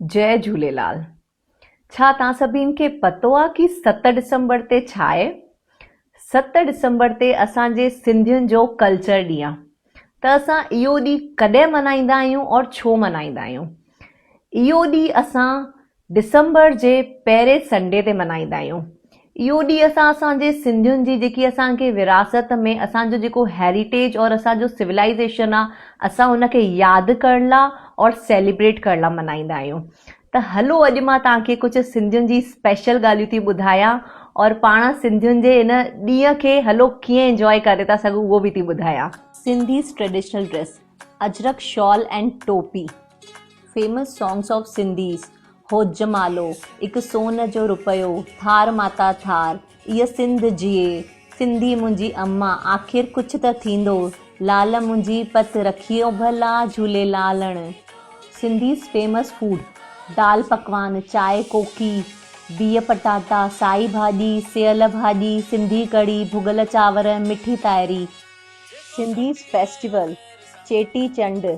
جئي جهوليلال ڇا توهان سڀني کي پتو آ ڪي ست ڊسمبر تي ڇا آهي؟ ست ڊسمبر تي اسان جي سنڌين جو ڪلچر ڏينهن آ ته اسان اهو ڏينهن ڪڏهن ملهائيندا آهيون اور ڇو ملهائيندا آهيون؟ اهو ڏينهن اسان ڊسمبر جي پهرين سنڊي تي ملهائيندا آهيون. اهو ڏينهن اسان اسان جي سنڌين جي جيڪي اسان کي وراثت ۾ اسان جو جيڪو هيريٽيج اور اسان جو سولائيزيشن آ اسان ان کي ياد ڪرڻ لا اور سيليبريٽ ڪرڻ لا ملهائيندا آهيون ته هلو اڄ مان توهان کي ڪجهه سنڌين جي اسپيشل ڳالهيون ٿي ٻڌايان اور پاڻ سنڌين جي ان ڏينهن کي هلو ڪيئن انجواء ڪري ٿا سگهون اهو به ٿي ٻڌايان. Sindhis traditional dress ajrak shawl and topi. Famous songs of Sindhis, هوت جمالو، اڪ سون جو رپيو، ٿار ماتا ٿار، ايء سنڌ جيئي، سنڌي منهنجي اما، آخر ڪجهه ته ٿيندو، لال منهنجي پت رکيو ڀلا جهوليلالڻ. سنڌيز فيمس فوڊ، دال پڪوان، چانهه ڪوڪي، بيهه پٽاٽا، سائي ڀاڄي، سيئل ڀاڄي، سنڌي ڪڙهي، ڀڳل چانور، مٺي تائري. سنڌيز فيسٽيول، چيٽي چنڊ،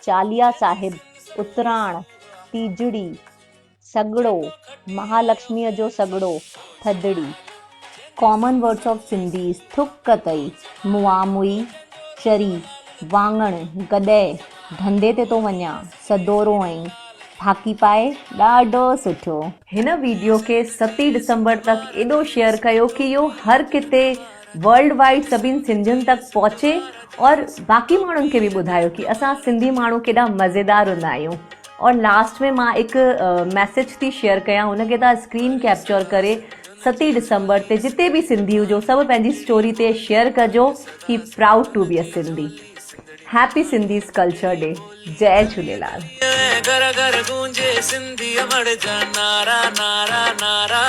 چاليها صاحب، اتراڻ، ٽيجڙي، سڳڙو، مهالڪشميء جو سڳڙو، ٿڌڙي. ڪامن ورڊس آف سنڌيز، ٿڪ ڪتئي، مئا موئي، چري، واڱڻ، گڏهه، ڌنڌي تي ٿو وڃان، سدورو ۽ ڦاڪي پائي، ڏاڍو سٺو. هن ويڊيو کي ستين ڊسمبر تڪ ايڏو شيئر ڪيو ڪي اهو هر ڪٿي ورلڊ وائيڊ سڀني سنڌين تڪ پهچي اور باقي ماڻهن کي به ٻڌايو ڪي اسان سنڌي ماڻهو ڪيڏا مزيدار هوندا آهيون اور لاسٽ ۾ مان هڪ ميسيج ٿي شيئر ڪيان هن کي تان اسڪرين ڪيپچر ڪري ستين ڊسمبر تي جتي به سنڌي هجو سڀ پنهنجي اسٽوري تي شيئر ڪجو ڪي proud to be a Sindhi happy Sindhis culture day جئي جهوليلال. گهر گهر گونجي سنڌي امڙ جا نعرا نعرا نعرا.